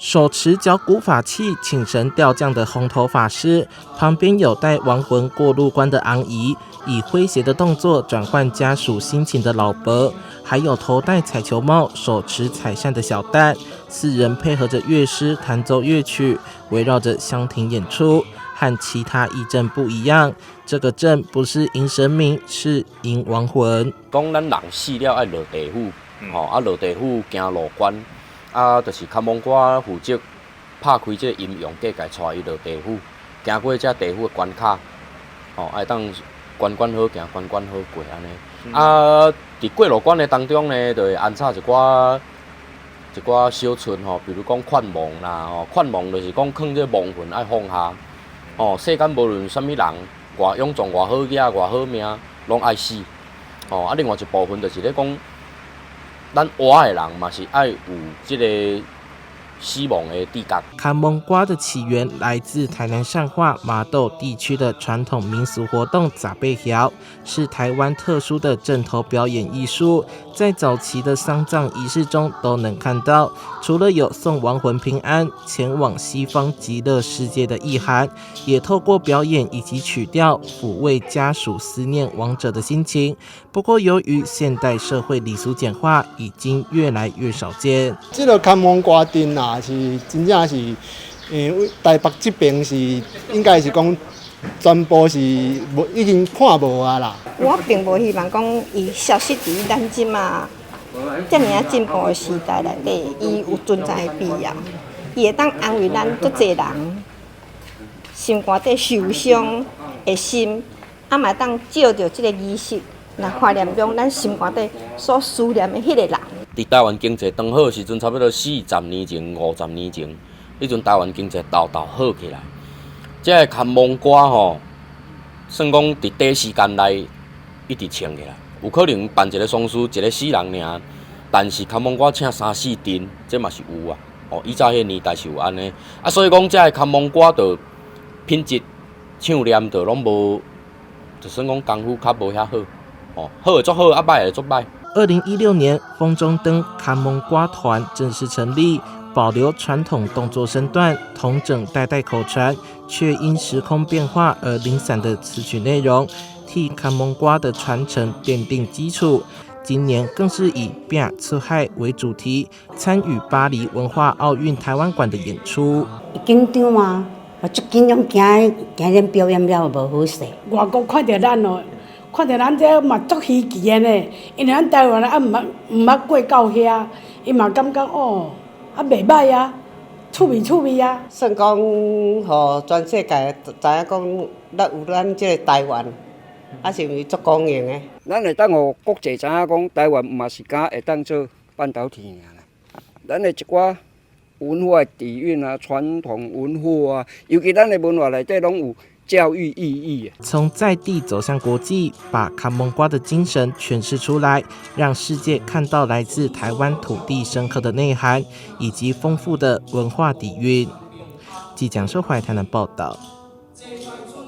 手持腳骨法器請神吊降的紅頭法師，旁邊有帶亡魂過路關的尪姨，以詼諧的動作轉換家屬心情的老伯，還有頭戴彩球帽、手持彩扇的小旦，四人配合着樂師彈奏樂曲，圍繞着香亭演出。和其他義陣不一樣，這個陣不是迎神明，是迎亡魂。講咱人死了愛落地府，吼啊落地府行路關。啊，就是牽亡歌負責拍開這個陰陽結界，帶伊落地府，行過這地府的關卡，吼，會當關關好行，關關好過按呢。啊，佇過路關的當中呢，就會安插一寡一寡小出吼，比如講勸亡啦，吼，勸亡就是講勸這個亡魂愛放下，吼，世間無論啥物人，偌勇壯、偌好額、偌好命，攏愛死，吼。啊，另外一部分就是咧講，咱活的人嘛是愛有這個死亡的知覺。牽亡歌的起源來自台南善化麻豆地區的傳統民俗活動雜八蟯，是台灣特殊的陣頭表演藝術，在早期的喪葬儀式中都能看到。除了有送亡魂平安、前往西方極樂世界的意涵，也透過表演以及曲調撫慰家屬思念亡者的心情。不過，由於現代社會禮俗簡化，已經越來越少見。這個牽亡歌陣啊，是真正是，因為台北這邊是應該是講全部是無已經看無啊啦。我並無希望講伊消失佇咱這馬遮爾仔進步的時代內底，伊有存在的必要。伊會當安慰咱足濟人心肝底受傷的心，啊嘛會當借著這個儀式來懷念講咱心肝底所思念的彼個人。佇台灣經濟當好時陣，差不多40年前、50年前，彼陣台灣經濟沓沓好起來。這個牽亡歌吼，算講佇短時間內一直唱起來。有可能辦一個喪事，一個死人爾，但是牽亡歌請三四陣，這嘛是有啊。哦，以早彼個年代是有按呢。啊，所以講這個牽亡歌就品質唱念就攏無，就算講功夫較無遐好。哦，好的足好，啊䆀的足䆀。2016年，風中燈牽亡歌團正式成立，保留傳統動作身段，統整代代口傳，卻因時空變化而零散的詞曲內容，替牽亡歌的傳承奠定基礎。今年更是以拚出海為主題，參與巴黎文化奧運台灣館的演出。緊張啊，我足緊張，驚驚恁表演了無好勢。外國看著咱哦，看著咱這嘛足稀奇的呢，因為咱台灣人啊毋捌過到遐，伊嘛感覺哦，啊袂䆀啊，趣味趣味啊。算講，予全世界知影講，咱有咱這個台灣，啊是毋是足光榮的？咱會當予國際知影講，台灣毋嘛是敢會當做半導體爾啦。咱的一寡文化底蘊啊，傳統文化啊，尤其咱的文化內底攏有教育意義。從在地走向國際，把牽亡歌的精神詮釋出來，讓世界看到來自台灣土地深刻的內涵以及豐富的文化底蘊。記者蔣淑懷台南報道。